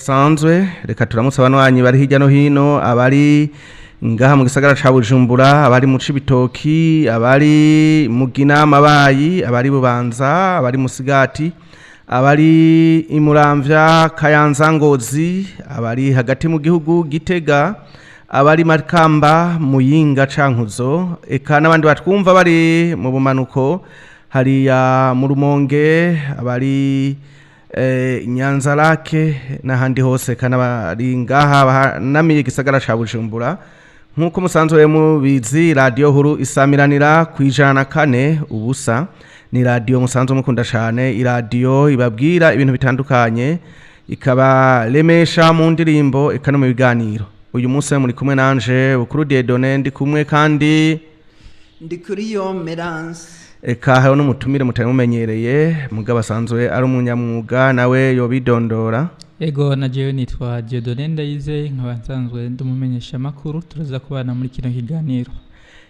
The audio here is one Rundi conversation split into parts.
Kidasanzwe. Reka turamutse abanywanyi bari hirya no hino, abari ngaha mu gisagara ca Bujumbura, abari mu Cibitoki, abari Mugina, Mabayi, abari Bubanza, abari Musigati, abari Imuramvya, Kayanza, Ngozi, abari hagati mu gihugu Gitega, abari Makamba, Muyinga, Cankuzo, eka n'abandi batwumva bari mu bumanuko hariya mu Rumonge, abari Nyanza Lake n'ahandi hose, eka n'abari ngaha bahanamiye igisagara ca Bujumbura. Nk'uko musanzwe mubizi, Radiyo Huru isamiranira ku 104.0. Ni radiyo musanzwe mukunda cane, iradiyo ibabwira ibintu bitandukanye, ikabaremesha mu ndirimbo eka no mu biganiro. Uyu munsi muri kumwe nanje Bukuru Dieudonné, ndi kumwe kandi Ndi kuri yo Merance. Eka hariho n'umutumire mutari mumenyereye, mugabo asanzwe ari umunyamwuga, nawe yobidondora. Ego, na jewe nitwa Dieudonné Ndayizeye, nkaba nsanzwe ndi umumenyeshamakuru. Turaza kubana muri kino kiganiro.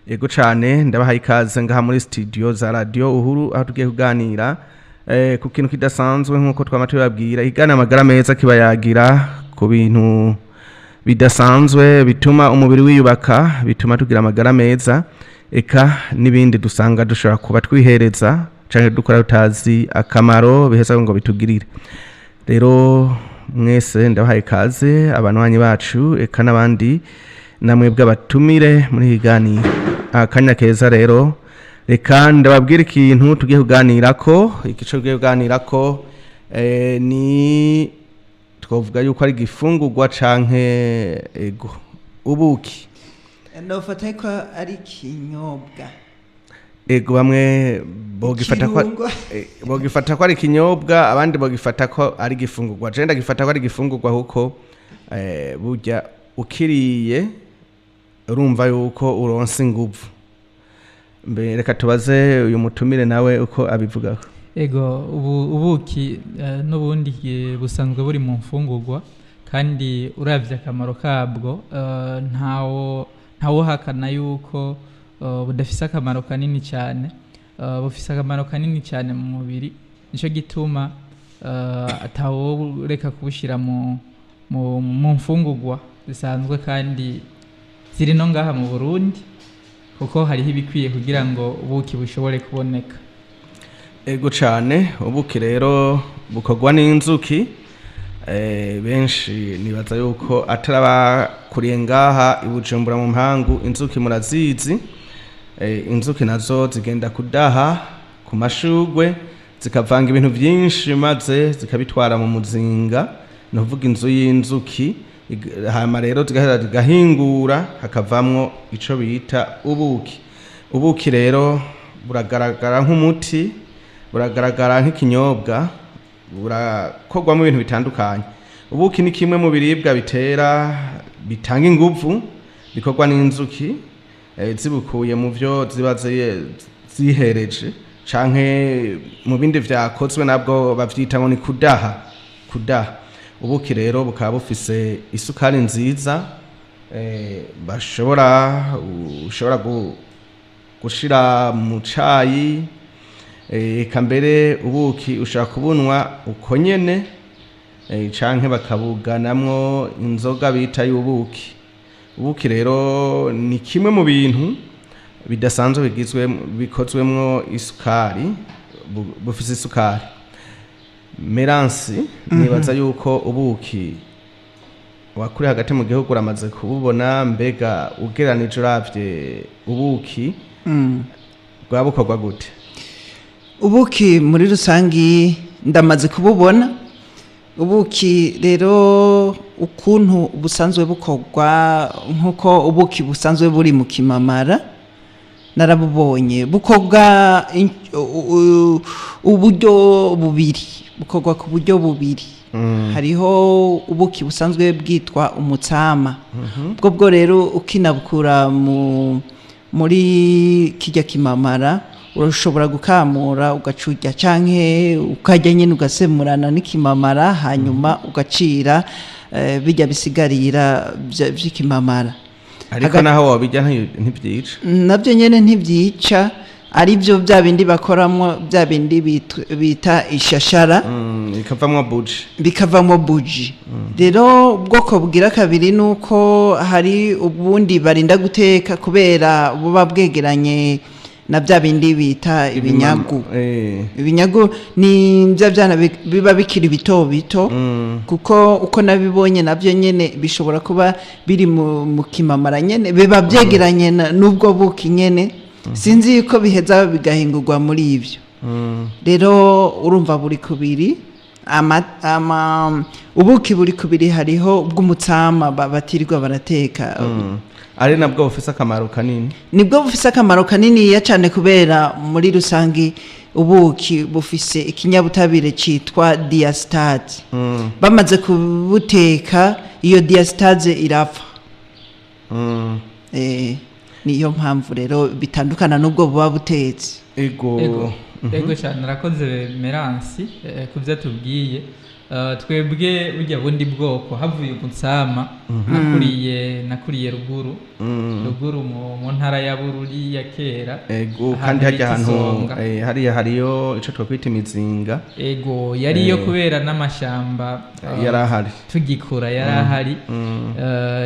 Ego cane, ndabahaye ikaze ngaha muri studio za Radio Uhuru, aho tugiye kuganira ku kintu kidasanzwe. Nk'uko twama tubabwira, igana amagara meza kibayagira ku bintu bidasanzwe bituma umubiri wiyubaka, bituma tugira amagara meza, eka n'ibindi dusanga dushobora kuba twihereza canke dukora tutazi akamaro biheza ngo bitugirire. Rero mwese ndabahaye ikaze, abanywanyi bacu eka n'abandi, namwe bw'abatumire muri higaniro. Akanya keza rero, reka ndababwira ikintu tugiye kuganirako. Igice tugiye kuganirako ni twavuga yuko ari igifungurwa canke, ego, ubuki. Nofata ko ari ikinyobwa. Ego, bamwe bogifata ko Ikirungo. Bogifata ko ari ikinyobwa, abandi bogifata ko ari igifungurwa. Je ndagifata ko ari igifungurwa kuko burya ukiriye urumva yuko uronse inguvu. Mbe reka tubaze uyu mutumire nawe uko abivugaho. Ego, ubu ubuki n'ubundi busanzwe buri mu mfungurwa, kandi uravye akamaro kabwo, ntawo hakana yuko budafise akamaro kanini cyane. Bufise akamaro kanini cyane mu mubiri, nico gituma atawo reka kubushira mu mfungurwa zisanzwe kandi ziri no ngaha mu Burundi, kuko hariho ibikwiye kugira ngo ubuki bushobore kuboneka. Ego cane, ubuki rero bukorwa n'inzuki. Benshi nibaza yuko atari abakuriye ngaha i Bujumbura mu mpangu, inzuki murazizi. Inzuki nazo zigenda kudaha ku mashugwe, zikavanga ibintu byinshi maze zikabitwara mu muzinga, ni ukuvuga inzu y'inzuki. Hama rero zigaheza zigahingura, hakavamwo ico bita ubuki. Ubuki rero buragaragara nk'umuti, buragaragara nk'ikinyobwa, burakorwamo ibintu bitandukanye. Ubuki ni kimwe mu biribwa bitera bitanga inguvu, bikorwa n'inzuki zibukuye mu byo ziba zihereje canke mu bindi vyakozwe, nabwo bavyita ngo ni kudaha. Kudaha ubuki rero bukaba bufise isukari nziza, bashobora ushobora gushira mu cayi, eka mbere ubuki ushobora kubunwa uko nyene, canke bakabuganamwo inzoga bita y'ubuki. Ubuki rero ni kimwe mu bintu bidasanzwe bigizwe bikozwemwo isukari, bufise isukari. Meransi, nibaza yuko ubuki wakuri hagati mu gihugu uramaze kububona. Mbega ugereranije, uravye ubuki bwaba bukorwa gute? Ubuki muri rusangi ndamaze kububona. Ubuki rero ukuntu busanzwe bukorwa, nk'uko ubuki busanzwe buri mu kimamara narabubonye, bukorwa uburyo bubiri, bukorwa ku buryo bubiri. Hariho ubuki busanzwe bwitwa umutsama. Bwo rero ukinabukura muri kijya kimamara, urashobora gukamura ugacurya, canke ukarya nyine ugasemurana n'ikimamara, hanyuma ugacira bijya bisigarira vy'ikimamara. Ariko naho wabijya ntibyica. Nabyo nyene ntibyica. Ari byo bya bindi bakoramo, bya bindi bita ishashara. Ikavamwo buji. Bikavamo buji. Rero ubwoko bwira kabiri ni uko hari ubundi barinda guteka, kubera buba bwegeranye na bya bindi bita ibinyagu. Ibinyagu ni bya byana biba bikiri bito bito, kuko uko nabibonye nabyo nyene bishobora kuba biri mu kimamara nyene, biba byegeranye n'ubwo buki nyene. Sinzi yuko biheza bigahingurwa muri ibyo. Rero urumva buri kubiri, ubuki buri kubiri. Hariho ubw'umutsama batirirwa barateka. Ari nabwo bufise akamaro kanini. Nibwo bufise akamaro kaniniya cyane, kubera muri rusange ubuki bufise ikinyabutabire cyitwa diastase. Bamaze kubuteka, iyo diastase irapfa. Niyo mpamvu rero bitandukana n'ubwo buba butetse. Ego. Ego cyane, arakoze Meransi ku byo atubwiye. Twebwe burya bundi bwoko havuye umutsama, nakuriye ruguru, ruguru mu ntara ya Bururi ya kera. Ego. Ahantu Kandi harya bita hantu Isonga. Hariya hariyo ico twakwita imizinga. Ego, yariyo kubera n'amashamba yari ahari. Tugikura yari ahari.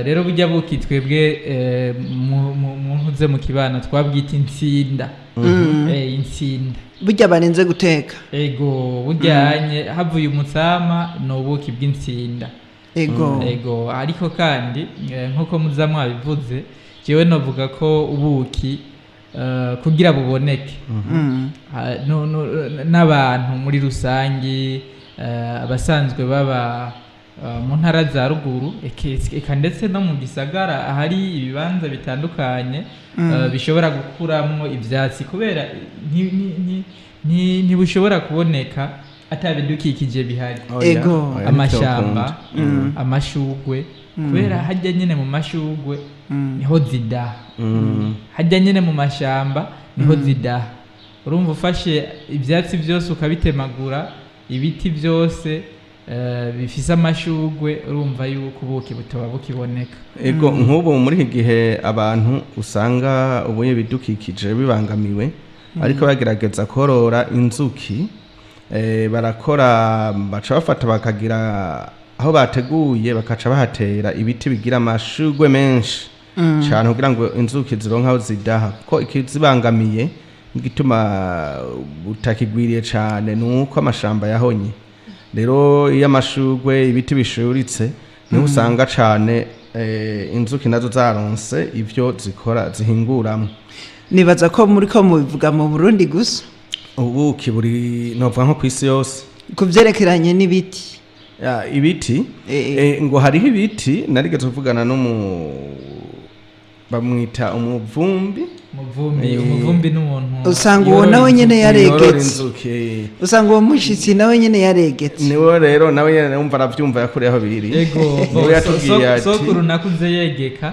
Rero burya buki twebwe mu ntuze mu kibano twabwita insinda. Insinda. Burya barenze guteka. Ego, bujyanye havuye umutsama ni ubuki bw'insinda. Ego. Ego, ariko kandi nkuko muza mwabivuze, jewe novuga ko ubuki kugira buboneke n'abantu muri rusangi, abasanzwe baba mu ntara za ruguru, eka ndetse no mu gisagara ahari ibibanza bitandukanye bishobora gukuramwo ivyatsi, kubera ntibushobora kuboneka ata bidukikije bihari. Oya, Ego. oya, Amashamba, ntivyokunda. amashugwe, kubera harya nyene mu mashugwe niho zidaha. Harya nyene mu mashamba niho zidaha. Urumva, ufashe ibyatsi byose ukabitemagura, ibiti byose bifise amashugwe, urumva yuko ubuki butoba bukiboneka. Ego, nk'ubu muri iki gihe abantu usanga ubuye bidukikije bibangamiwe, ariko bagerageza korora inzuki, barakora, baca bafata bakagira aho bateguye, bakaca bahatera ibiti bigira amashugwe menshi cyane, kugira ngo inzuki zironke aho zidaha, kuko ikizibangamiye gituma butakigwiriye cyane ni uko amashamba yahonye. Rero iyo amashugwe, ibiti bishuritse, niho usanga cyane inzuki nazo zaronse ibyo zikora zihinguramo. Nibaza ko muri ko mubivuga mu Burundi gusa. Ubuki buri novuga nko ku isi yose. Ku byerekeranye n'ibiti. Ya, ibiti. Ngo hariho ibiti narigeze kuvugana n'umu bamwita umuvumbi. Umuvumbi. Umuvumbi n'umuntu Usanga uwo yorora nawe nyene inzuki. yaregetse. Yorora inzuki. Usanga uwo mushitsi nawe nyene yaregetse. Niwe rero nawe nyene wumva aravyumva, yakuriye aho biri. Ego. Niwe yatubwiye ati Sokuru nakuze yegeka.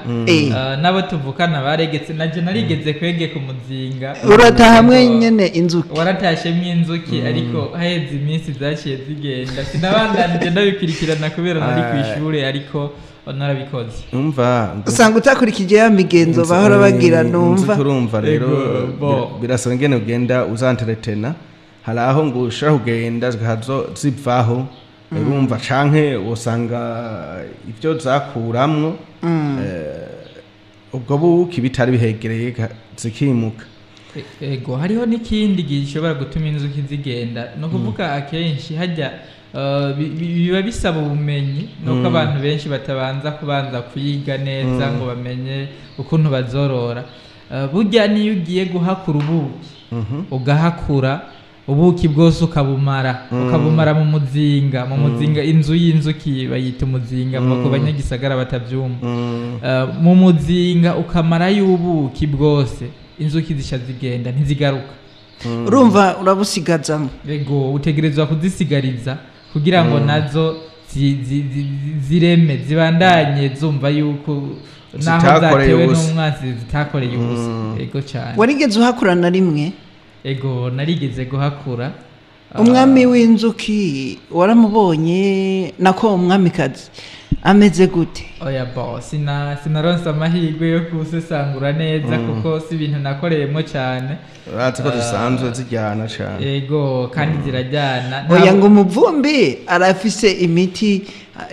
N'abo tuvukana baregetse, naje narigeze kwegeka umuzinga. Urataha hamwe Ego. nyene inzuki. Waratashemwo inzuki, ariko haheze iminsi zaciye zigenda, sinabandanije ndabikurikirana kubera nari ku ishure, ariko narabikoze. Umva ngo Usanga utakurikije ya migenzo bahora bagira numva. Inzuki, urumva rero Ego, bo. Birasaba ingene ugenda uzanteretena. Hari aho ngo ushobora kugenda zikazo zivaho, urumva, canke usanga ibyo zakuramwo ubwo buki bitari bihegereye, zikimuka. Ego, hariho n'ikindi gishobora gutuma inzuki zigenda. Ni ukuvuga akenshi hajya biba bisaba ubumenyi, nuko abantu benshi batabanza kubanza kwiga neza ngo bamenye ukuntu bazorora. Burya niyo ugiye guhakura ubuki, ugahakura ubuki bwose, ukabumara mu muzinga, inzu y'inzuki bayita umuzinga ku banyagisagara batabyumva. Mu muzinga ukamarayo ubuki bwose, inzuki zisha zigenda, ntizigaruka. Urumva urabusigazamo. Ego, utegerezwa kuzisigariza kugira ngo nazo zireme, zibandanye zumva yuko naho Zitakoreye zatewe ubusa. n'umwansi zitakoreye ubusa. Ego cyane. Warigeze uhakura na rimwe? Ego, narigeze guhakura. Umwami w'inzuki waramubonye, nako umwamikazi ameze gute? Oya, bo sinaronse amahirwe yo kusesangura neza, kuko si ibintu nakoreyemo cyane. Urazi ko zisanzwe zijyana cyane. Yego, kandi zirajyana. Oya, ngo umuvumbi arafise imiti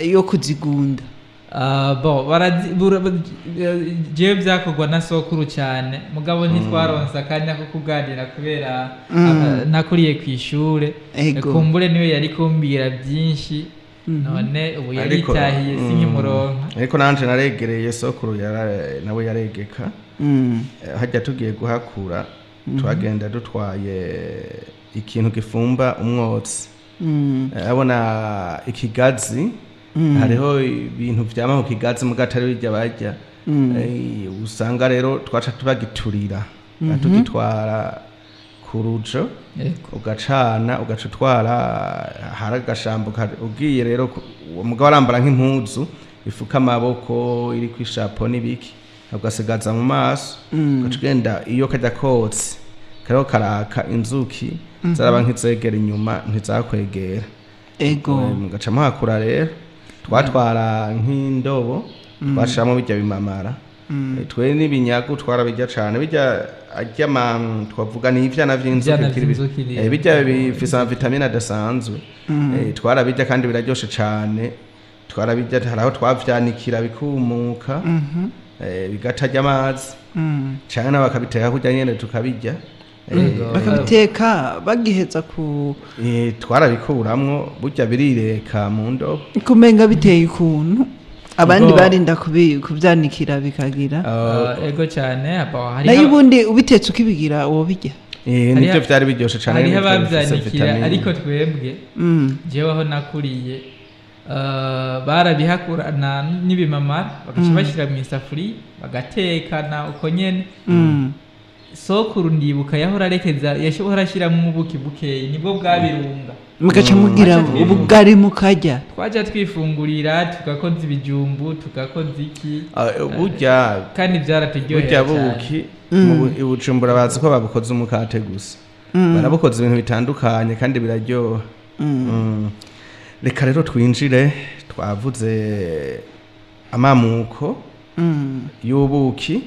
yo kuzigunda. Ah, bo jewe byakorwa na sokuru cyane, mugabo ntitwaronse akanya ko kuganira kubera nakuriye ku ishure. Kumbure niwe yari kumbwira byinshi, none ubu yaritahiye, sinkimuronka. Ariko nanje naregereye sokuru, nawe yaregeka. Hajya tugiye guhakura, twagenda dutwaye ikintu gifumba umwotsi. Abona ikigazi, hariho ibintu vyama ku kigazi muga atari birya barya. Usanga rero twaca tubagiturira, tugitwara ku rujo, ugacana, ugaca utwara hari agashambo ugiye rero uwo mugabo arambara nk'impuzu ifuka amaboko iri ishapo n'ibiki, ugasigaza mu maso, ugaca ugenda. Iyo kajya kotse kariho karaka, inzuki zaraba nk'izegera inyuma, ntizakwegera. Mugaca muhakura. Rero twatwara nk'indobo, twashiramo bijya bimamara. Twe n'ibinyagu twarabijya cane, bijya arya twavuga ni ivyana vy'inzuki. Ivyana vy'inzuki bijya bifise amavitamine adasanzwe. Twarabijya kandi biraryoshe cane, twarabijya. Hari aho twavyanikira bikumuka, bigatarya amazi, canke nabo bakabiteka kurya nyene tukabirya. Bakabiteka bagiheza ku Twarabikuramwo burya birireka mu ndobo. Kumenga biteye ukuntu abandi barinda kubyanikira bikagira. Ego cyane, abo hariho Nayo ubundi ubitetse ukibigira wobirya. Nivyo vyari biryoshe cane, hariho nivyo bifise abavyanikira, vitamine. ariko twebwe, jewe aho nakuriye, barabihakurana n'ibimamara, bagaca bashyira mu isafuriya bagatekana uko nyene. Sokuru ndibuka yahora arekeza, yashobora ashyiramo ubuki bukeyi, nibwo bwabirunga. Mugaca mugira ubugari mukarya. Twaja twifungurira, tugakoza ibijumbu, tugakoza iki. Ah, burya Kandi byaraturyohera burya cyane. buki mu i Bujumbura bazi ko babukoze umukate gusa, barabukoze ibintu bitandukanye kandi biraryoha. Reka rero twinjire. Twavuze amamuko y'ubuki,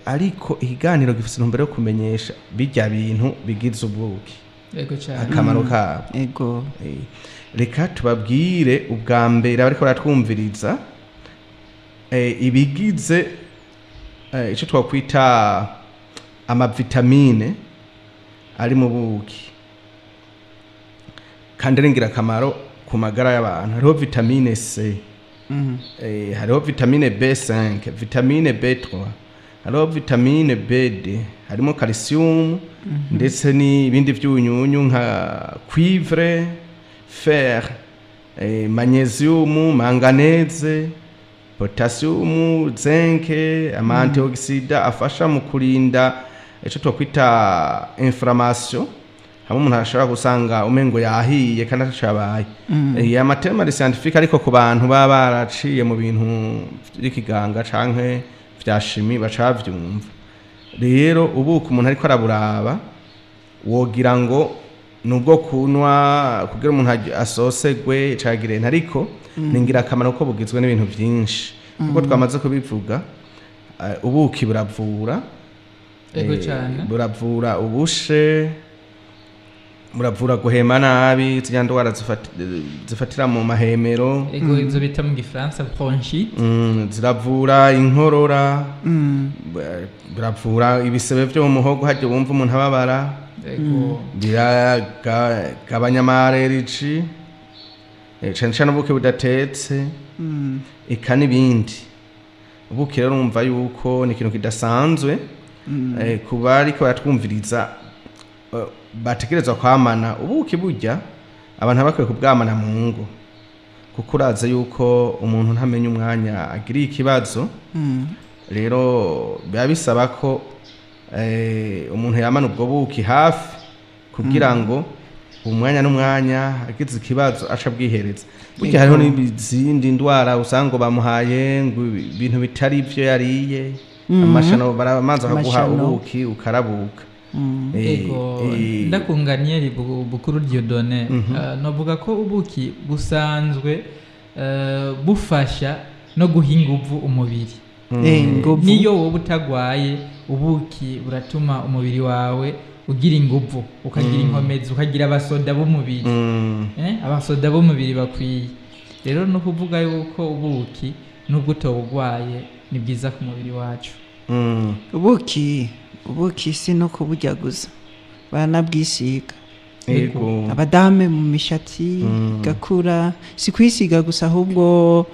ariko ikiganiro gifite intumbero yo kumenyesha bijya bintu bigize ubuki, Yego cyane. akamaro kabo. Reka tubabwire ubwa mbere abariko baratwumviriza, ibigize icyo twakwita amavitamine ari mu buki kandi ari ingirakamaro ku magara y'abantu. Hariho vitamine C, hariho vitamine B5, vitamine B3, hariho vitamine BD, harimo calcium ndetse n'ibindi byunyunyu nka cuivre, fer, magnesium, manganèse, potassium, zinc, ama antioxydants afasha mu kurinda icyo twakwita inflammation, hamwe umuntu ashobora gusanga umengo yahiye kandi atacabaye. Ama termes ari scientifique, ariko ku bantu baba baraciye mu bintu by'ikiganga canke vya chimie bacavyumva. Rero ubuki umuntu ariko araburaba wogira ngo nubwo kunwa kugira umuntu asosegwe cagire, ariko ni ingirakamaro kuko bugizwe n'ibintu vyinshi kuko twamaze kubivuga. Ubuki buravura. Ego cyane. Buravura ubushe, buravura guhema nabi, zirya ndwara zifatira mu mahemero. Ego, izo bita mu gifaransa bronchite. Ziravura inkorora, biravura ibisebe vyo mu muhogo, harya wumva umuntu ababara. Biragabanya ama allergies, cane cane ubuki budatetse, eka n'ibindi. Ubuki rero urumva yuko ni ikintu kidasanzwe. Ku bariko baratwumviriza, bategerezwa kwamana ubuki. Burya abantu bakwiye kubwamana mu ngo, kuko urazi yuko umuntu ntamenya umwanya agiriye ikibazo. Rero biba bisaba ko umuntu yamana ubwo buki hafi kugira ngo umwanya n'umwanya agize ikibazo aca abwihereza. Burya hariho n'izindi ndwara usanga ngo bamuhaye ngo ibintu bitari ivyo yariye, amashano, baramanza bakaguha Amashano. ubuki ukarabuka. Ego, ndakunganiye Bukuru Dieudonné. Novuga ko ubuki busanzwe bufasha no guha inguvu umubiri. Inguvu. Niyo wowe utagwaye, ubuki buratuma umubiri wawe ugira inguvu, ukagira inkomezi, ukagira abasoda b'umubiri. Abasoda b'umubiri bakwiye. Rero no kuvuga yuko ubuki nubwo utobugwaye ni bwiza ku mubiri wacu. Ubuki si no kuburya gusa, baranabwisiga. Abadame mu mishatsi gakura, si kwisiga gusa, ahubwo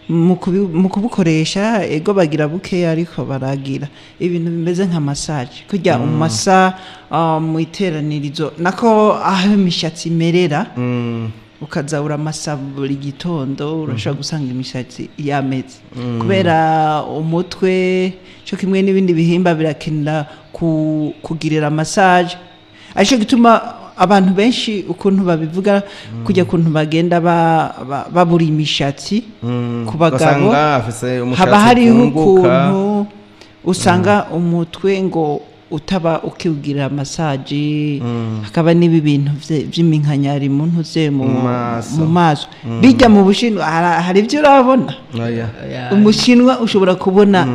mu kubukoresha, ego bagira bukeya, ariko baragira ibintu bimeze nka massage, kurya umasa mu iteranirizo nako aho imishatsi imerera, ukaza uramasa buri gitondo, urashobora gusanga imishatsi yameze, kubera umutwe cyo kimwe n'ibindi bihimba birakenera kugirira massage. Aricyo gituma abantu benshi ukuntu babivuga, kujya kuntu bagenda babura imishatsi ku bagabo, ugasanga afise umushatsi haba hariho upunguka. Ukuntu usanga umutwe ngo utaba ukiwugirira massage, hakaba n'ibi bintu vy'iminkanyari mu ntuze Mu maso. Mu maso bijya mu Bushinwa, hari ibyo urabona. Oya. Umushinwa ushobora kubona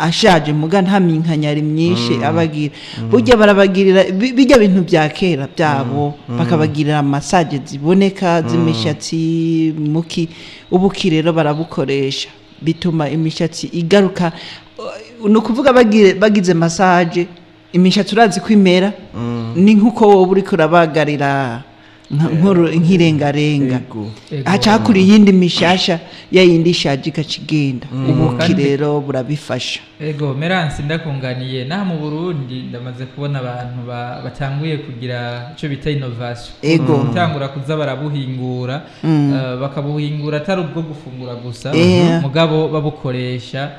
ashaje, muga nta minkanyari myinshi abagira. Burya barabagirira bijya bintu bya kera byabo, bakabagirira massage ziboneka z'imishatsi muki. Ubuki rero barabukoresha, bituma imishatsi igaruka. Ni ukuvuga bagize massage, imishatsi urazi ko imera ni nk'uko wowe uriko urabagarira nk'irengarenga. Ego. Haca hakura iyindi mishasha, ya yindi ishaje igaca igenda. Ubuki rero burabifasha. Ego Meransi, ndakunganiye. Naha mu Burundi ndamaze kubona abantu batanguye kugira icyo bita innovation, gutangura kuza barabuhingura, bakabuhingura atari ubwo gufungura gusa, mugabo babukoresha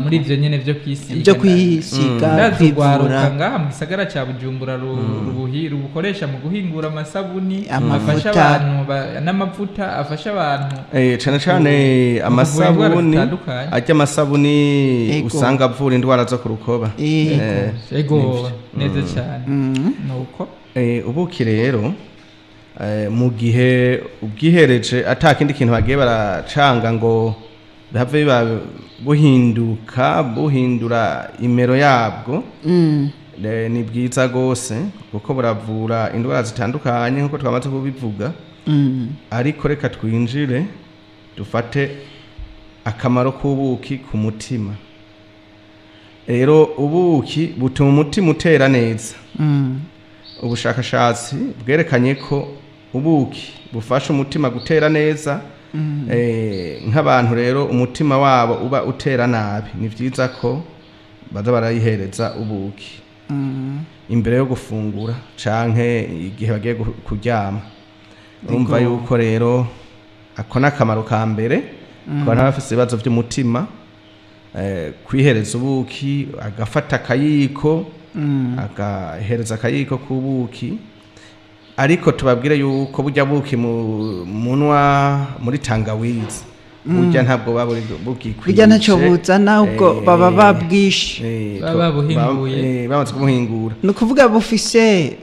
muri ivyo nyene vyo kwisiga. Byo kwisiga, Ndazi kwivura. urwaruka ngaha mu gisagara ca Bujumbura rubukoresha mu guhingura amasabuni Amavuta. afasha abantu n'amavuta afasha abantu Cane cane mu kuvura indwara amasabuni zitandukanye. arya amasabuni usanga avura indwara zo ku rukoba. Ego, neza cyane, nuko. Ubuki rero, mu gihe ubwihereje ata kindi kintu bagiye baracanga ngo bihave biba buhinduka, buhindura imero yabwo, ni bwiza rwose kuko buravura indwara zitandukanye nk'uko twamaze kubivuga. Ariko reka twinjire dufate akamaro k'ubuki ku mutima. Rero ubuki butuma umutima utera neza. Ubushakashatsi bwerekanye ko ubuki bufasha umutima gutera neza. Nk'abantu rero umutima wabo uba utera nabi, ni byiza ko baza barayihereza ubuki imbere yo gufungura canke igihe bagiye kuryama. Urumva yuko rero ako ni akamaro ka mbere ku bantu baba bafise ibibazo by'umutima, kwihereza ubuki, agafata akayiko, agahereza akayiko k'ubuki. Ariko tubabwire yuko burya buki mu munwa muri tangawizi, burya ntabwo buba bugikwije. Burya ntacyo buzana, ubwo baba babwishe. Baba babuhinguye. Bamaze kubuhingura. Ni ukuvuga bufise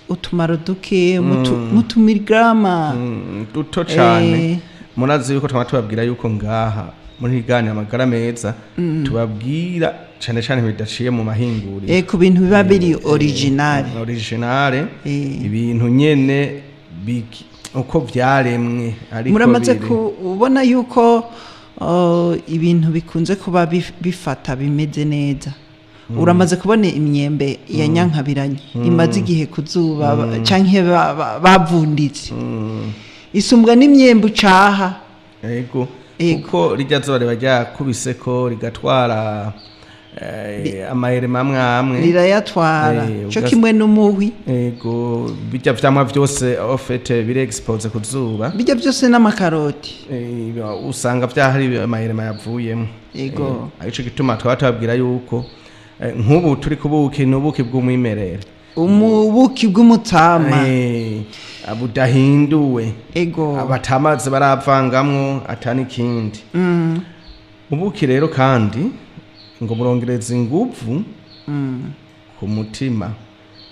utumaro duke mu tumiligarama duto cane. Murazi yuko twama tubabwira yuko ngaha muri higanira amagara meza tubabwira cane cane bidaciye mu mahinguriro. Ku bintu biba biri original. Originale, ibintu nyene uko vyaremwe ariko Muramaze biri. kubona yuko ibintu bikunze kuba bifata bimeze neza. Uramaze kubona imyembe ya nyankabiranye imaze igihe ku zuba canke bavunditse, isumbwa n'imyembe ucaha. Ego. Ego. Kuko rirya zuba riba ryakubise ko rigatwara amayerema amwe amwe. Rirayatwara, co kimwe n'umuhwi. Ego, bijya vyamwa vyose au fait biri exposé ku zuba. Bijya byose n'amakaroti. Usanga vyahari amayerema yavuyemo. Ego. Arico gituma twaba tubabwira yuko nk'ubu turi kubuki n'ubuki bw'umwimerere. Umubuki bw'umutama. Budahinduwe, batamaze baravangamwo ata n'ikindi. Ubuki rero kandi ngo burongereza inguvu. ku mutima.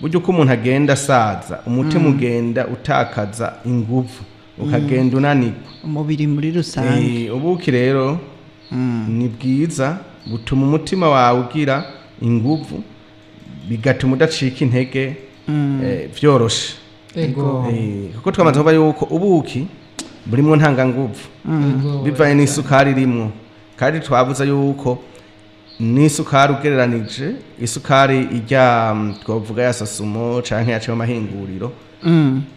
Burya uko umuntu agenda asaza, umutima ugenda utakaza inguvu, ukagenda unanirwa. Umubiri muri rusange. Ubuki rero ni bwiza, butuma umutima wawe ugira inguvu, bigatuma udacika intege vyoroshe. Kuko twamaze kuvuga yuko ubuki burimwo ntanganguvu bivanye n'isukari irimwo, kandi twavuze yuko n'isukari ugereranije isukari ijya twavuga ya Sosumo canke yaciye mu mahinguriro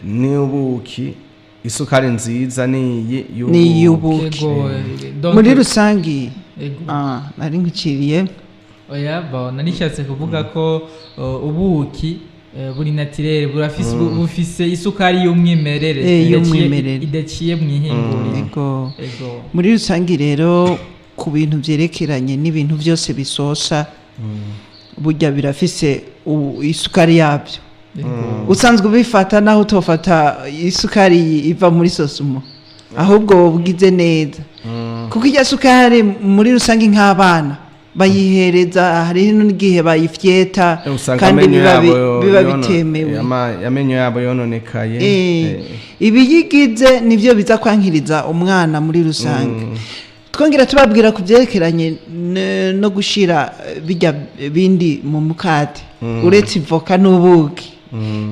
n'ubuki, isukari nziza niyi. Ni iy'ubuki. Ego, donc- Muri rusange nari nkuciriye. Oya, bon, narishatse kuvuga ko ubuki buri naturel, burafise bufise isukari y'umwimerere Y'umwimerere. Idaciye mu ihinguriro. Ego. Ego. Muri rusange rero, ku bintu byerekeranye n'ibintu byose bisosa, burya birafise isukari yabyo. Usanzwe ubifata, naho utofata isukari iva muri Sosumo, ahubwo wobugize neza, kuko irya sukari muri rusange nk'abana bayihereza, hari n'igihe bayifyeta Usanga kandi amenyo biba yabo biba bitemewe. Amenyo yabo yononekaye. Ibiyigize nivyo biza kwankiriza umwana muri rusange. Twongera tubabwira ku byerekeranye no gushira bijya bindi mu mukate uretse ivoka n'ubuki,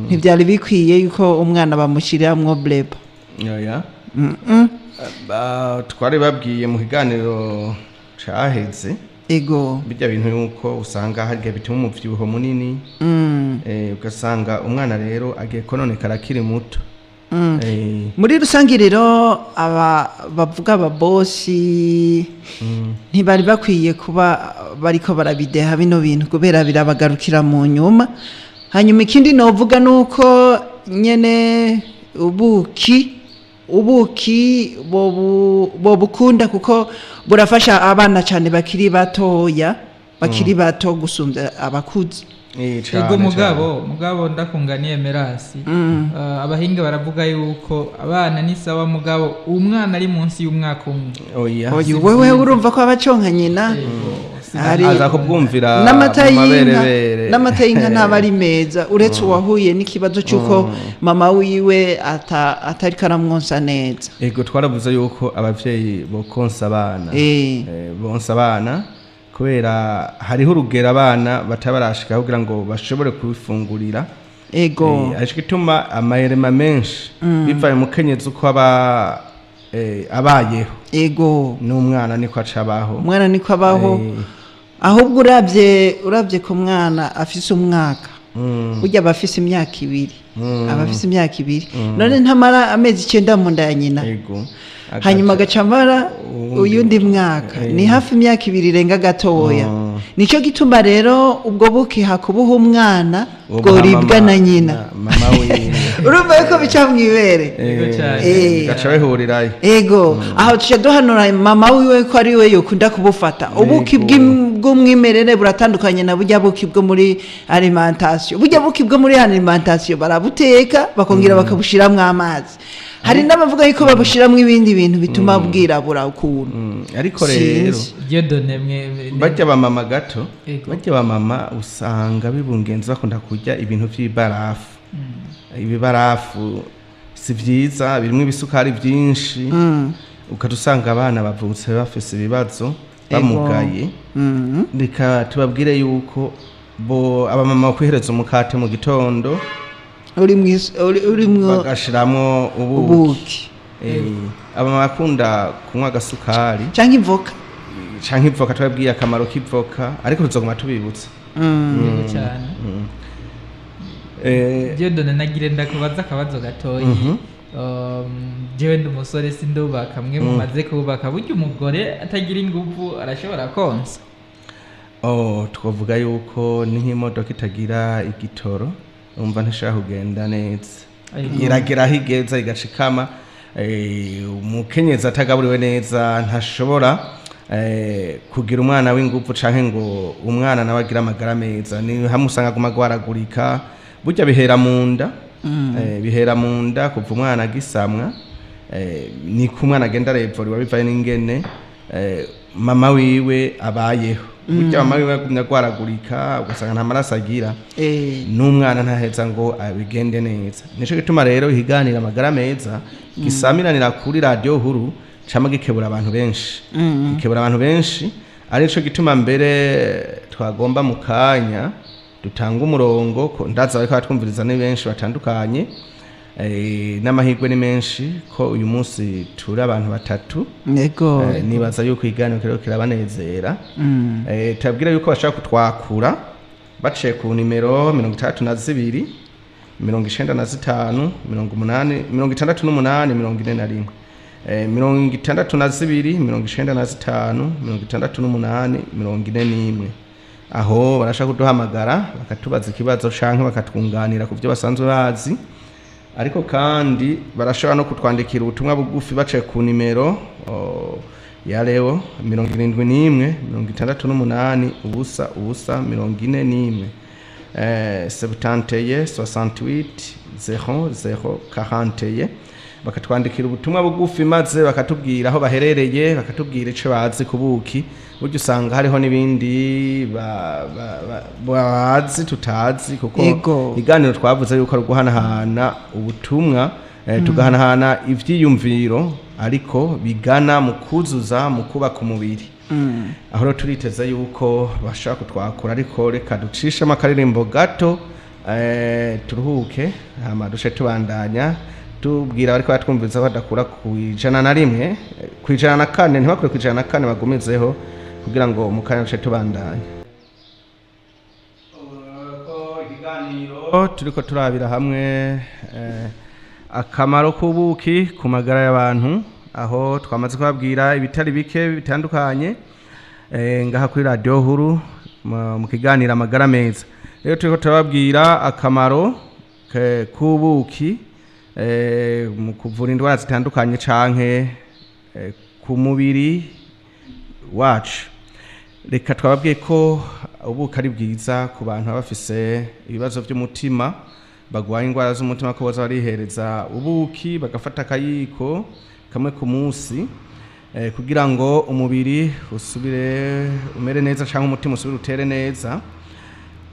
ntibyari bikwiye yuko umwana bamushyiriramwo Breba. Oya. Twari babwiye mu kiganiro caheze bijya bintu yuko usanga harya bituma umuvyibuho munini, ugasanga umwana rero agiye kononekara akiri muto. Muri rusange rero, aba bavuga ababosi ntibari bakwiye kuba bariko barabideha bino bintu, kubera birabagarukira mu nyuma. Hanyuma ikindi novuga ni uko nyene ubuki bobukunda, kuko burafasha abana cyane bakiri batoya, bakiri bato gusumbya abakuze. Cane, Ego, cane. mugabo ndakunganiye Merasi. Abahinga baravuga yuko abana ni sawa, mugabo umwana ari munsi y'umwaka umwe. Oya. Oya, wewe urumva ko abaconka nyina. Ego, Aza kubwumvira n'amata mu y'inka. maberebere. N'amata y'inka ntaba ari meza, uretse uwahuye n'ikibazo cy'uko mama wiwe atariko aramwonsa neza. Ego, twaravuze yuko abavyeyi bokonsa abana. Bonsa abana kubera hariho urugero abana batabarashika kugira ngo bashobore kubifungurira. Ariko ituma amayerema menshi bivaye mu kenyezi uko aba abayeho n'umwana niko acabaho. Umwana niko abaho. Ahubwo uravye ku mwana afise umwaka, burya aba afise imyaka 2, aba afise imyaka 2, none ntamara amezi 9 mu nda ya nyina? Ego. Hanyuma agaca amara uwundi uyundi mwaka, ni hafi imyaka 2 irenga gatoya. Nico gituma rero ubwo buki hakubuha umwana Uwo bworibwa mama na nyina. Mama wiwe. Urumva yuko bica mw'ibere. Ego cane. Gaca bihurirayo. Ego, aho tuca duhanura mama wiwe ko ari we yokunda kubufata. Ubuki bw'umwimerere buratandukanye na burya buki bwo muri alimentation. Burya buki bwo muri alimentation barabuteka, bakongera bakabushiramwo amazi. Hari n'abavuga yuko babushiramwo ibindi bintu bituma bwirabura ukuntu. Ariko rero Sinzi. Dieudonné mwe bajya bamama gato, Ego. bajya bamama usanga bibungenze bakunda kurya ibintu vy'ibarafu. Ibibarafu si vyiza, birimwo ibisukari vyinshi, ukaba usanga abana bavutse bafise ibibazo, bamugaye. Reka tubabwire yuko bo abamama bakwihereza umukate mu gitondo Uri urimwo bagashiramwo ubuki. Ubuki. Abamama bakunda kunywa agasukari canke ivoka. Canke ivoka. Twabwiye akamaro k'ivoka, ariko tuzoguma tubibutsa. Ego cyane. Dieudonné, nagire ndakubaza akabazo gatoyi. Jewe ndi umusore, sindubaka, mwe mumaze kubaka, burya umugore atagira ingufu arashobora konsa? Oh, twavuga yuko ni nk'imodoka itagira igitoro, umva ntishobora kugenda neza. Iragera aho igeza igashikama. Umukenyezi atagaburiwe neza ntashobora kugira umwana w'ingufu canke ngo umwana nawe agire amagara meza. Ni hamwe usanga aguma agwaragurika. Burya bihera mu nda, bihera mu nda kuva umwana agisamwa, niko umwana agenda arevuriwa bivaye n'ingene mama wiwe abayeho. Burya mama wiwe agumya agwaragurika, ugasanga nta maraso agira, n'umwana ntaheza ngo abigende neza. Nico gituma rero ikiganiro Amagara Meza gisamiranira kuri Radiyo Huru cama gikebura abantu benshi, gikebura abantu benshi. Arico gituma mbere twagomba mu kanya dutanga umurongo ko ndaza bariko batwumviriza ni benshi batandukanye. N'amahirwe ni menshi ko uyu munsi turi abantu batatu. Nibaza yuko ikiganiro kiriko kirabanezera. Tubabwira yuko bashaka kutwakura baciye ku nimero 62 95 80 68 41, 62 95 68 41. Aho barashaka kuduhamagara bakatubaza ikibazo canke bakatwunganira ku byo basanzwe bazi. Ariko kandi barashobora no kutwandikira ubutumwa bugufi baciye ku nimero ya Leo, 71 68 0 0 41, 71 68 0 0 41, bakatwandikira ubutumwa bugufi maze bakatubwira aho baherereye, bakatubwira ico bazi ku buki. Burya usanga hariho n'ibindi bazi tutazi, kuko iganiro twavuze yuko ari uguhanahana ubutumwa, tugahanahana ivyiyumviro, ariko bigana mu kuzuza, mu kubaka umubiri. Aho rero turiteze yuko bashaka kutwakura, ariko reka ducishemo akaririmbo gato, turuhuke, hama duce tubandanya tubwira bariko batwumviriza badakura ku 101, ku 104, ntibakure ku 104, bagumizeho kugira ngo mu kanya duce tubandanya. Ko ikiganiro turiko turabira hamwe akamaro k'ubuki ku magara y'abantu, aho twamaze kubabwira ibitari bike bitandukanye, ngaha kuri Radiyo Huru mu kiganiro Amagara Meza. Rero turiko turababwira akamaro k'ubuki mu kuvura indwara zitandukanye canke ku mubiri wacu. Reka twababwiye ko ubuki ari bwiza ku bantu baba bafise ibibazo by'umutima, bagwaye indwara z'umutima, ko baza barihereza ubuki, bagafata akayiko kamwe ku munsi, kugira ngo umubiri usubire umere neza canke umutima usubire utere neza.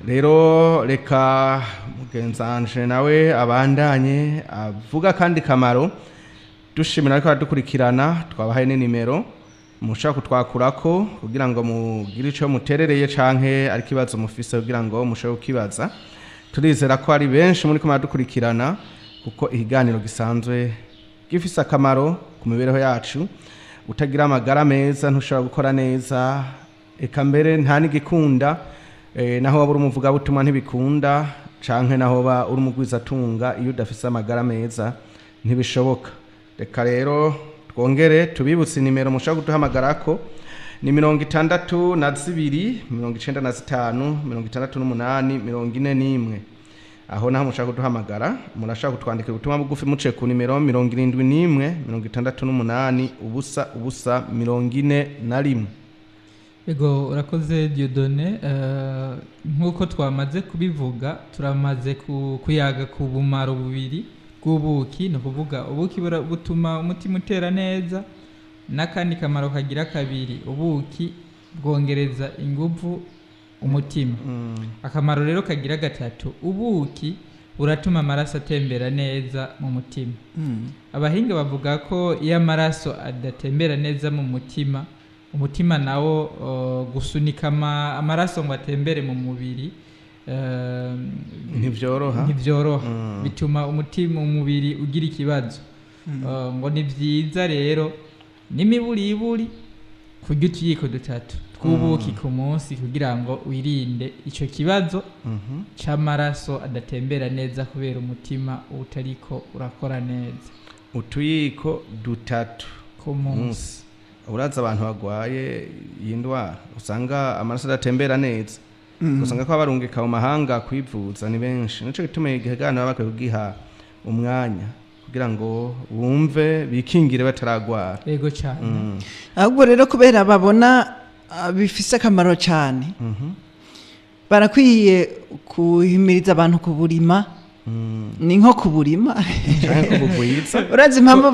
Rero reka mugenzanje nawe abandanye avuga kandi kamaro. Dushimira ariko aradukurikirana, twabahaye n'inimero mushaka kutwakurako kugira ngo mugire ico muterereye canke ari kibazo mufise kugira ngo mushobore kukibaza. Turizera ko ari benshi muri ko muradukurikirana, kuko ikiganiro gisanzwe gifise akamaro ku mibereho yacu. Utagira amagara meza ntushobora gukora neza, eka mbere nta n'igikunda, naho waba uri umuvugabutumwa ntibikunda, canke naho ba uri umugwizatunga, iyo udafise amagara meza ntibishoboka. Reka rero twongere tubibutse nimero mushobora kuduhamagarako, ni 62 95 68 41. Aho naho mushaka kuduhamagara, murashaka kutwandikira ubutumwa bugufi muciye ku nimero 71 68 0 0 41. Ego, urakoze Dieudonné. Nk'uko twamaze kubivuga, turamaze kuyaga ku bumaro bubiri bw'ubuki. Ni ukuvuga ubuki butuma umutima utera neza, n'akandi kamaro kagira kabiri, ubuki bwongereza inguvu umutima. Akamaro rero kagira gatatu, ubuki buratuma amaraso atembera neza mu mutima. Abahinga bavuga ko iyo amaraso adatembera neza mu mutima, umutima nawo gusunika amaraso ngo atembere mu mubiri ntivyoroha. Ntivyoroha. Bituma umutima, umubiri ugira ikibazo. Ngo ni vyiza rero n'imiburiburi kurya utuyiko dutatu tw'ubuki ku munsi kugira ngo wirinde ico kibazo c'amaraso adatembera neza kubera umutima utariko urakora neza. Utuyiko dutatu ku munsi. Munsi. Uraza abantu bagwaye iyi ndwara usanga amaraso adatembera neza, usanga ko abarungika mu mahanga kwivuza ni benshi. Nico gituma igihe baba bakwiye kugiha umwanya kugira ngo bumve bikingire bataragwara. Yego cyane. Ahubwo rero kubera babona bifise akamaro cyane, barakwiye kuhimiriza abantu kuburima. Ni nko kuburima. Canke kubugwiza. Urazi impamvu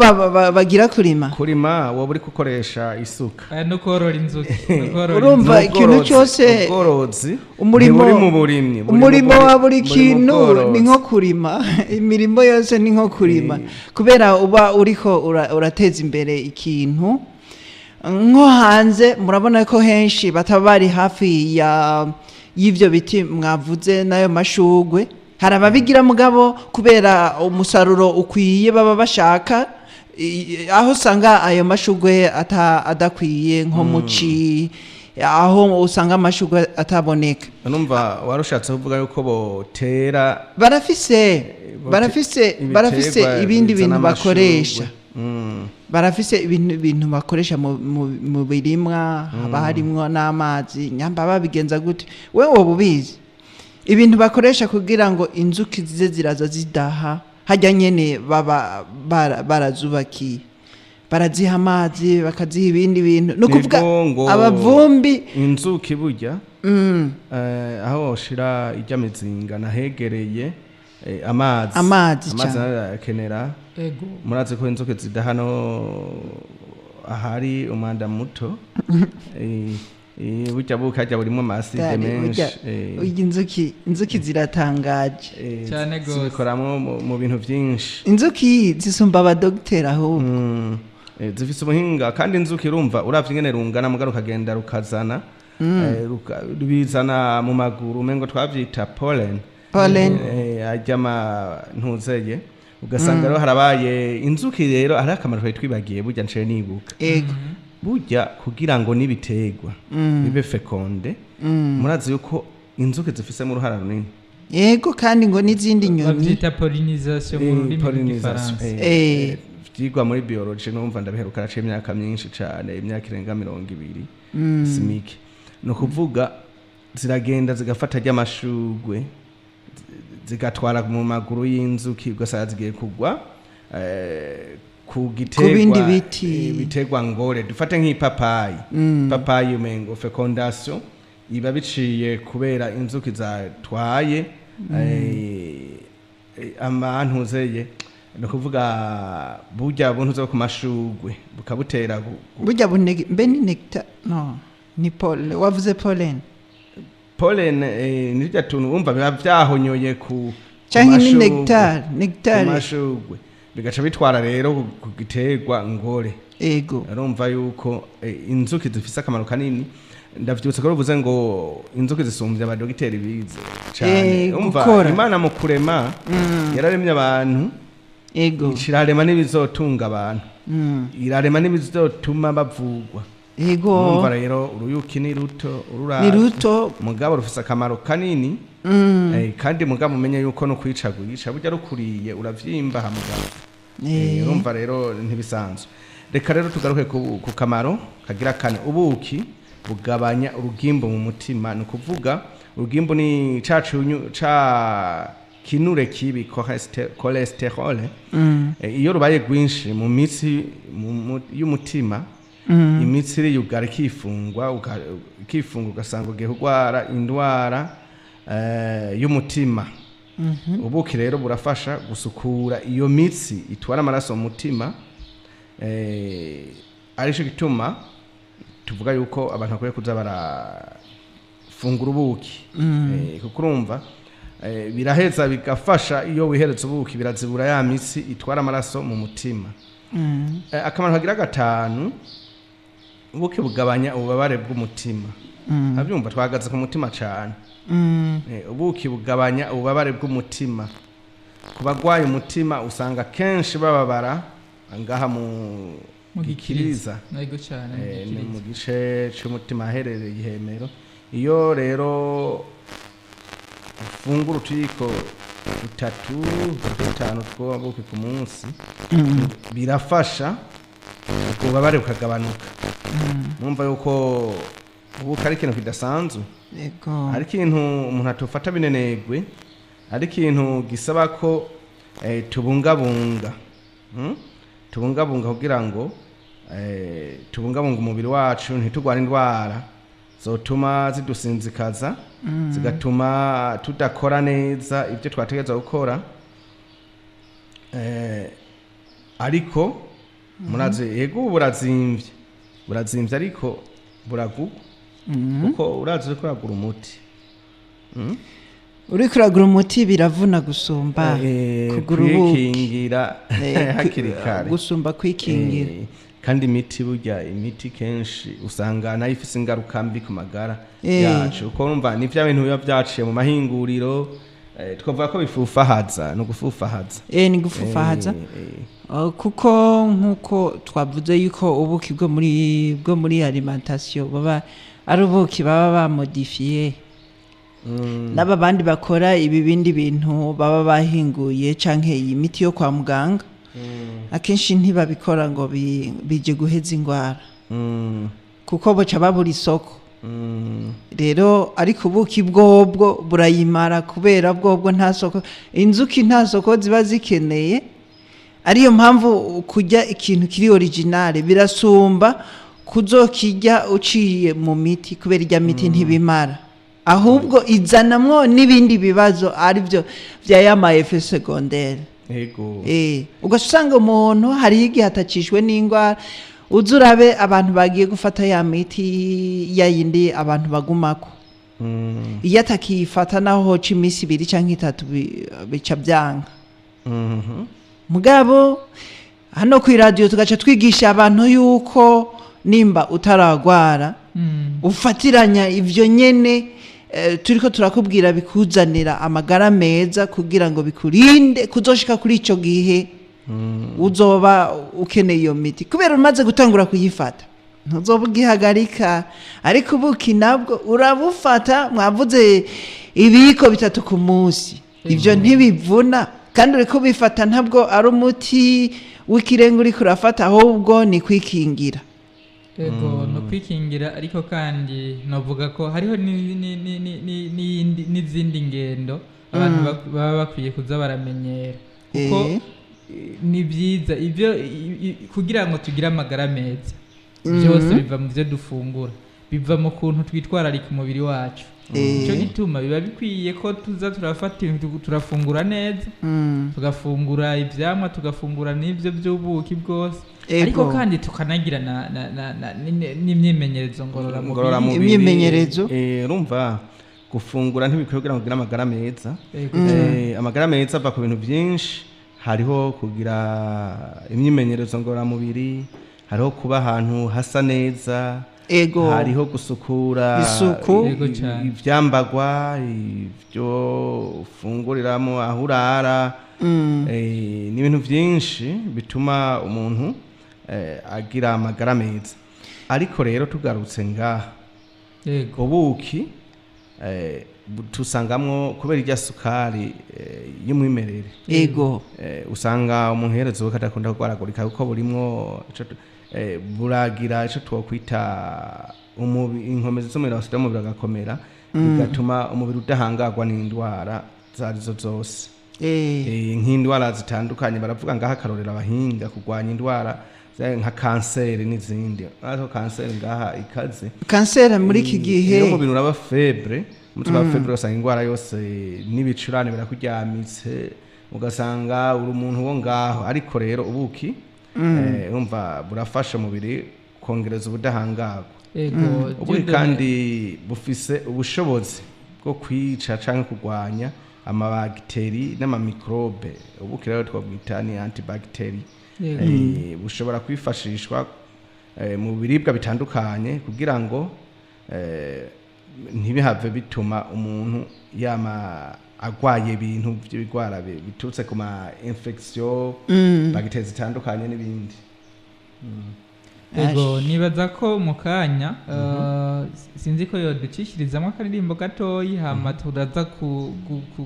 bagira kurima? Kurima woba uri gukoresha isuka. Aya, no korora inzuki, no korora Urumva inzuki. ikintu cyose Ubworozi umurimo ntiburi mu burimyi, buri mu umurimo wa buri buri mu kintu bworozi. Ni nko kurima, imirimo yose ni nko kurima, kubera uba uriko urateza imbere ikintu. Nko hanze murabona ko henshi bataba bari hafi ya y'ivyo biti mwavuze n'ayo mashugwe. Hari ababigira, mugabo kubera umusaruro ukwiye baba bashaka, aho usanga ayo mashugwe adakwiye, nko muci aho usanga amashugwe ataboneka. Numva warushatse kuvuga yuko botera Barafise, barafise, ibiterwa barafise ibindi bizana bintu amashurwe. bakoresha. Barafise ibintu bakoresha mu birimwa, haba harimwo n'amazi. Nyamba babigenza gute, we woba ubizi? Ibintu bakoresha kugira ngo inzuki zize ziraza zidaha hajya nyene baba barazubakiye, baraziha amazi, bakaziha ibindi bintu, ni ukuvuga Nibwo ngo abavumbi. Inzuki burya, aho woshira ijya mizinga nahegereye amazi. Amazi Amazi cane. nayo arakenera. Ego. Murazi ko inzuki zidaha no ahari umwanda muto. Burya bukajya burimo ama acides Dari, menshi. Burya inzuki ziratangaje. Cane gose. Zibikoramwo mu bintu vyinshi. Inzuki zisumba abadogiteri ahubwo. Zifise ubuhinga, kandi inzuki urumva uravye ingene rungana, mugabo rukagenda rukazana, rubizana mu maguru, umengo twavyita pollen. Pollen. Ajya ama ntuzeye, ugasanga rero harabaye inzuki. Rero hari akamaro twari twibagiye burya, nciye nibuka. Burya kugira ngo n'ibiterwa bibe fécondé, murazi yuko inzuki zifisemo uruhara runini. Yego, kandi ngo n'izindi nyoni. Bavyita pollinisation mu rurimi Pollinisation. rw'igifaransa. Vyigwa muri biology, numva ndabiheruka raciye imyaka myinshi cane, imyaka irenga 20, simike. Ni ukuvuga ziragenda zigafata ry'amashugwe, zigatwara mu maguru y'inzuki, ugasanga zigiye kugwa ku giterwa, Ku bindi biti. Ibiterwa ngore, dufate nk'ipapayi. Ipapayi umengo fécondation iba biciye kubera inzuki zatwaye amantuzeye, ni ukuvuga burya buntu zo ku mashugwe bukabutera Burya bunege mbe ni nectar? No, ni pollen, wavuze pollen. Pollen, ni rya tuntu wumva biba vyahonyoye ku Canke ni mashugwe. nectar, Ku nectar. mashugwe bigaca bitwara rero ku giterwa ngore. Urumva yuko inzuki zifise akamaro kanini. Ndavyutse ko ruvuze ngo inzuki zisumbye abadogiteri bize cane. Umva, Gukora. Imana mu kurema yararemye abantu, irarema n'ibizotunga abantu, irarema n'ibizotuma bavugwa. Urumva rero uruyuki ni ruto ururavye, Ni ruto. mugabo rufise akamaro kanini. Kandi mugabo umenye yuko no kwicagurisha burya rukuriye uravyimba ha mugabo. Urumva rero ntibisanzwe. Reka rero tugaruke ku kamaro kagira kane. Ubuki bugabanya urugimbu mu mutima. Ni ukuvuga urugimbu ni ca cunyu ca kinure kibi, cholesterol. Iyo rubaye rwinshi mu mitsi y'umutima, imitsi iriyugara, ikifungwa, ikifunga, ugasanga ugiye kurwara indwara y'umutima. Ubuki rero burafasha gusukura iyo mitsi itwara amaraso mu mutima, arico gituma tuvuga yuko abantu bakwiye kuza barafungura ubuki. Kuko urumva biraheza bigafasha. Iyo wihereza ubuki birazibura ya mitsi itwara amaraso mu mutima. Akamaro kagira gatanu, ubuki bugabanya ububabare bw'umutima. Abyumva twahagaze ku mutima cyane. Ubuki bugabanya ububabare bw'umutima. Ku bagwaye umutima usanga kenshi bababara ngaha mu Mu gikiriza. Yego cyane, mu Ni mu gikiriza. gice c'umutima aherereye ihemero. Iyo rero ufungura utuyiko dutatu, dutanu tw'ubuki ku munsi, birafasha, ubwo bubabare bukagabanuka. Mwumva yuko ubuki ari ikintu kidasanzwe, ari ikintu umuntu atofata binenegwe, ari ikintu gisaba ko tubungabunga. Tubungabunga kugira ngo tubungabunge umubiri wacu, ntitugware indwara zotuma zidusinzikaza, zigatuma tudakora neza ibyo twategereza gukora. Ariko murazi, yego, ubu burazimvye, burazimvye, ariko buragugwa, kuko urazi uriko uragura umuti. Uriko uragura umuti biravuna gusumba kugura ubuki. Kwikingira hakiri kare. Gusumba kwikingira. Kandi imiti, burya imiti kenshi usanga nayo ifise ingaruka mbi ku magara yacu, kuko urumva ni vya bintu biba vyaciye mu mahinguriro, twavuga ko bifufahaza, ni ugufufahaza. Ni gufufahaza. Kuko nk'uko twavuze yuko ubuki bwo muri alimentation baba ari ubuki baba bamodifiye, n'aba bandi bakora ibi bindi bintu baba bahinguye canke iyi miti yo kwa muganga, akenshi ntibabikora ngo bije guheza ingwara, kuko boca babura isoko. Rero ariko ubuki bwobwo burayimara, kubera bwobwo nta soko, inzuki nta soko ziba zikeneye. Ariyo mpamvu kurya ikintu kiri originale birasumba kuzokirya uciye mu miti, kubera irya miti ntibimara, ahubwo izanamwo n'ibindi bibazo, aribyo vya ya ma effets secondaires. Ugaca usanga umuntu hariho igihe atacishwe n'indwara. Uza urabe abantu bagiye gufata ya miti ya yindi abantu bagumako, iyo atakiyifata, naho hoca iminsi 2 canke 3, bica byanga. Mugabo hano ku iradiyo tugaca twigisha abantu yuko nimba utaragwara, ufatiranya ivyo nyene turiko turakubwira bikuzanira amagara meza, kugira ngo bikurinde kuzoshika kuri ico gihe uzoba ukeneye iyo miti, kubera umaze gutangura kuyifata ntuzoba ugihagarika. Ariko ubuki nabwo urabufata, mwavuze ibiyiko 3 ku munsi, ivyo ntibivuna, kandi uriko ubifata ntabwo ari umuti w'ikirenga uriko urafata, ahubwo ni kwikingira. Ego, no kwikingira, ariko kandi novuga ko hariho n'izindi ngendo abantu baba bakwiye kuza baramenyera, kuko ni byiza ibyo kugira ngo tugire amagara meza. Byose biva mu byo dufungura, biva mu kuntu twitwararika umubiri wacu. Nicyo gituma biba bikwiye ko tuza turafata ibintu, turafungura neza, tugafungura ivyamwa, tugafungura n'ivyo by'ubuki bwose, ariko kandi tukanagira n'imyimenyerezo ngororamubiri. Ngororamubiri. Imyimenyerezo. Urumva gufungura ntibikwiye kugira ngo ugire amagara meza. Ego. Amagara meza ava ku bintu byinshi: hariho kugira imyimenyerezo ngororamubiri, hariho kuba ahantu hasa neza, hariho gusukura Isuku. Yego cane. ivyambagwa, ibyo ufunguriramo, aho urara. Ni ibintu byinshi bituma umuntu agira amagara meza. Ariko rero tugarutse ngaha, ubuki tusangamwo, kubera irya sukari y'umwimerere, usanga umuntu hereza ubuki adakunda kurwaragurika, kuko burimwo ico buragira ico twokwita inkomezi z'umubiri, abasirikare b'umubiri bagakomera, bigatuma umubiri udahangarwa n'indwara izo arizo zose. Nk'indwara zitandukanye baravuga ngaho, akarorero, abahinga kurwanya indwara nka kanseri n'izindi, ariko kanseri ngaha ikaze. Kanseri muri iki gihe. Iyo umubiri uraba faible, umutwe uraba faible, ugasanga indwara yose n'ibicurane birakuryamitse, ugasanga uri umuntu wo ngaho. Ariko rero ubuki, urumva burafasha umubiri kongereza ubudahangarwa. Ubuki Dieudonné, kandi bufise ubushobozi bwo kwica canke kurwanya amabagiteri n'amamikrobe. Ubuki rero twabwita ni antibactérie. Bushobora kwifashishwa mu biribwa bitandukanye kugira ngo ntibihave bituma umuntu yama agwaye ibintu by'ibigwara biturutse ku ma infection, bagiteri zitandukanye n'ibindi. Ego, nibaza ko mu kanya sinzi ko yoducishirizamo akaririmbo gatoyi, hama turaza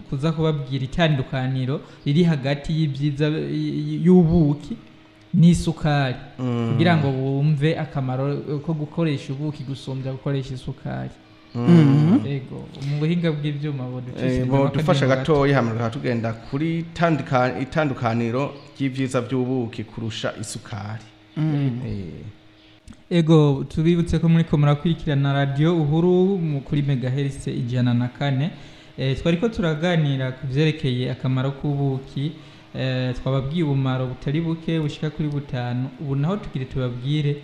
kuza kubabwira itandukaniro riri hagati y'ibyiza y'ubuki n'isukari, kugira ngo bumve akamaro ko gukoresha ubuki gusumbya gukoresha isukari. Ego, mu buhinga bw'ivyuma boducishirizamo Bodufasha akaririmbo gato. gatoyi, hama tukaba tugenda kuri itandukaniro ry'ivyiza by'ubuki kurusha isukari. Ego, tubibutse ko muriko murakurikirana Radio Uhuru kuri megahertz 104. Twariko turaganira ku vyerekeye akamaro k'ubuki. Twababwiye ubumaro butari buke bushika kuri butanu. Ubu naho tugire tubabwire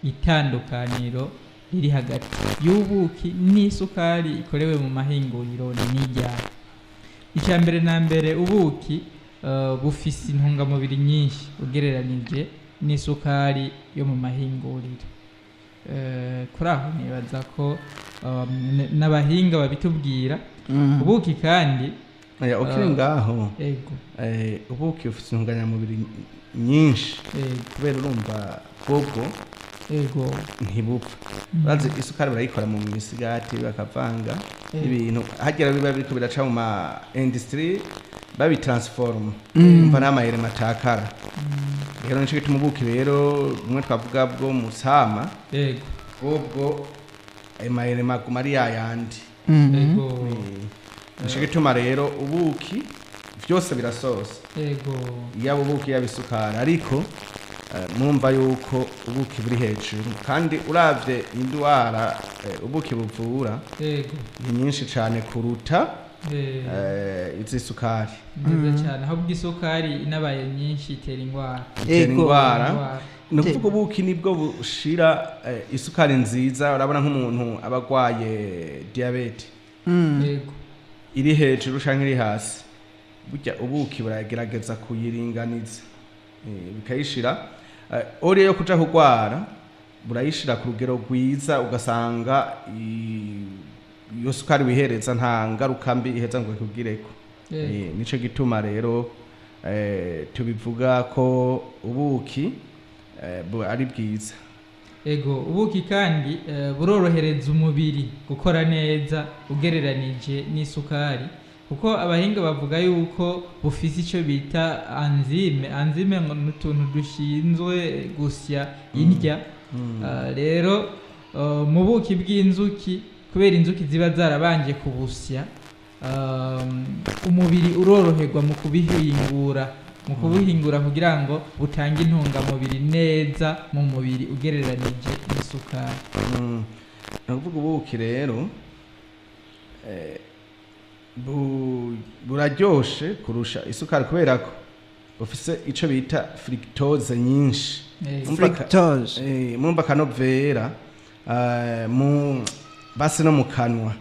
itandukaniro riri hagati y'ubuki n'isukari ikorewe mu mahinguriro n'ijyana. Icya mbere na mbere, ubuki bufise intungamubiri nyinshi ugereranije n'isukari yo mu mahinguriro. Kuri aho nibaza ko n'abahinga babitubwira. Ubuki kandi Oya, ukiri ngaho, ego. Ubuki bufite intunganyamubiri nyinshi kubera urumva bwobwo ntibupfa. Urazi isukari barayikora mu misigati, bakavanga ibintu hagera biba biriko biraca mu ma industry, babitransforma, umva n'amayere matakara. Rero nico gituma ubuki rero bumwe twavuga bwo musama, bwobwo ayo mayere maguma ari yayandi. Nico gituma rero ubuki vyose birasosa, yaba ubuki yaba isukari, ariko murumva yuko ubuki buri hejuru. Kandi uravye indwara ubuki buvura ni nyinshi cane kuruta iz'isukari. Nziza cyane. Ahubwo isukari inabaye nyinshi itera indwara. Itera indwara. Indwara. Ni ukuvuga ubuki nibwo bushira isukari nziza. Urabona nk'umuntu aba agwaye diyabete iri hejuru canke iri hasi, burya ubuki buragerageza kuyiringaniza, bikayishira ori yo kuja kugwara, burayishira ku rugero rwiza, ugasanga iyo sukari wihereza nta ngaruka mbi iheza ngo ikugireko. Nico gituma rero tubivuga ko ubuki ari bwiza. Ego, ubuki kandi burorohereza umubiri gukora neza ugereranije n'isukari, kuko abahinga bavuga yuko bufise icyo bita enzyme. Enzyme ngo ni utuntu dushinzwe gusya indya. Rero mu buki bw'inzuki, kubera inzuki ziba zarabanje kubusya, umubiri uroroherwa mu kubuhingura kugira ngo butange intungamubiri neza mu mubiri ugereranije n'isukari. Ni ukuvuga ubuki rero buraryoshe kurusha isukari kubera ko bufise ico bita fructose nyinshi. Fructose. Murumva akanovera mu basi no mu kanwa.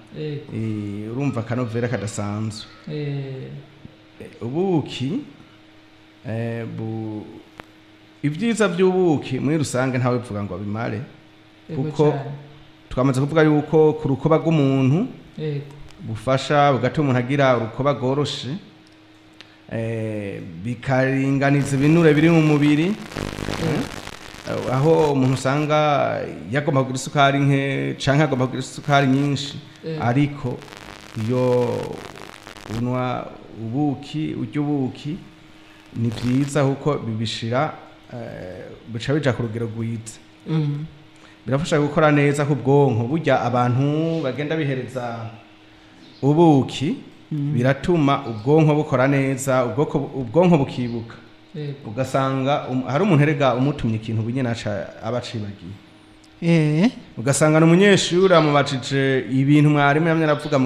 Urumva akanovera kadasanzwe. Ubuki ibyiza by'ubuki muri rusange ntawe bivuga ngo bimare, kuko twamaze kuvuga yuko ku rukoba rw'umuntu bufasha, bugatuma umuntu agira urukoba rworoshe, bikaringaniza ibinure biri mu mubiri. Aho umuntu usanga yagomba kugira isukari nke canke agomba kugira isukari nyinshi, ariko iyo unwa ubuki, urya ubuki, ni vyiza kuko bibishira bica bija ku rugero rwiza. Birafasha gukora neza ku bwonko. Burya abantu bagenda bihereza ubuki, biratuma ubwonko bukora neza, ubwonko bukibuka. Ugasanga hari umuntu erega umutumye ikintu bunyene aca aba acibagiye. Ugasanga ni umunyeshuri amubajije ibintu mwarimu yamye aravuga mu